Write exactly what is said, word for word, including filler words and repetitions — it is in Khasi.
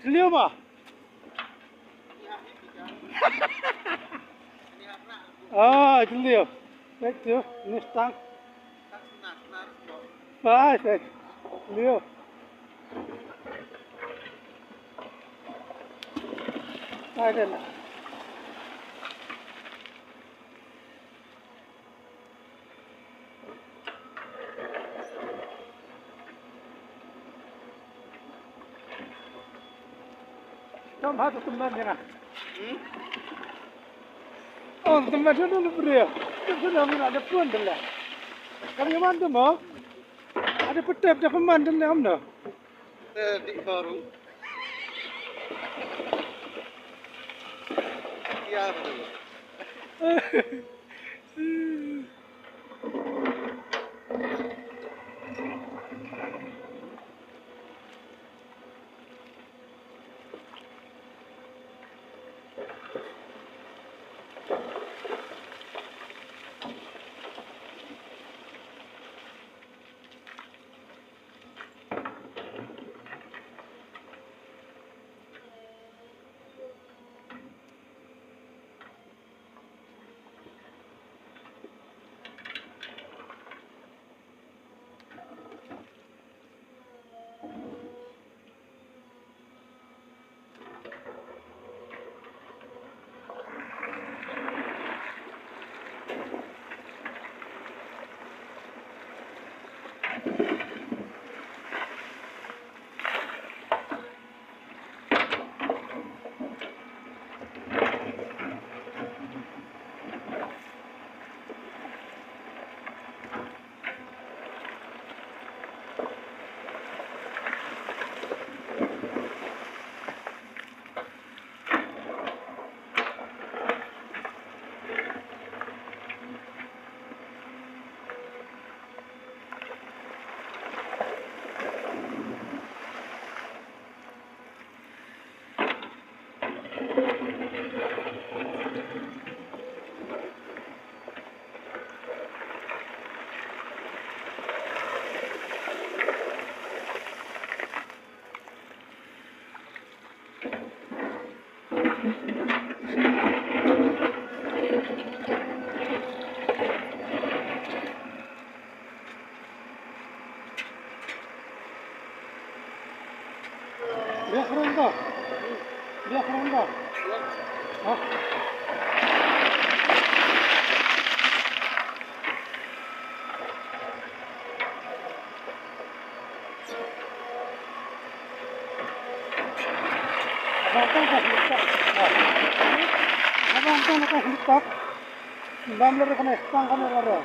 Tliu ba? Ah, tliu. Baik tu, ni stang. Baik, baik. Tliu. Baik, baik. Tom ha tu teman jana. Hmm? Oh, teman tu dulu beri. Tu tu dah mina depan tu lah. Kami mana tu mo? Ada petep dah peman tu lah amna. Eh, di baru. Ya betul. Biar kurang kau. Biar kurang kau. Hah? Abang tang ka helikopter. Abang tang ka helikopter. Bam lari kane, tang kane lari.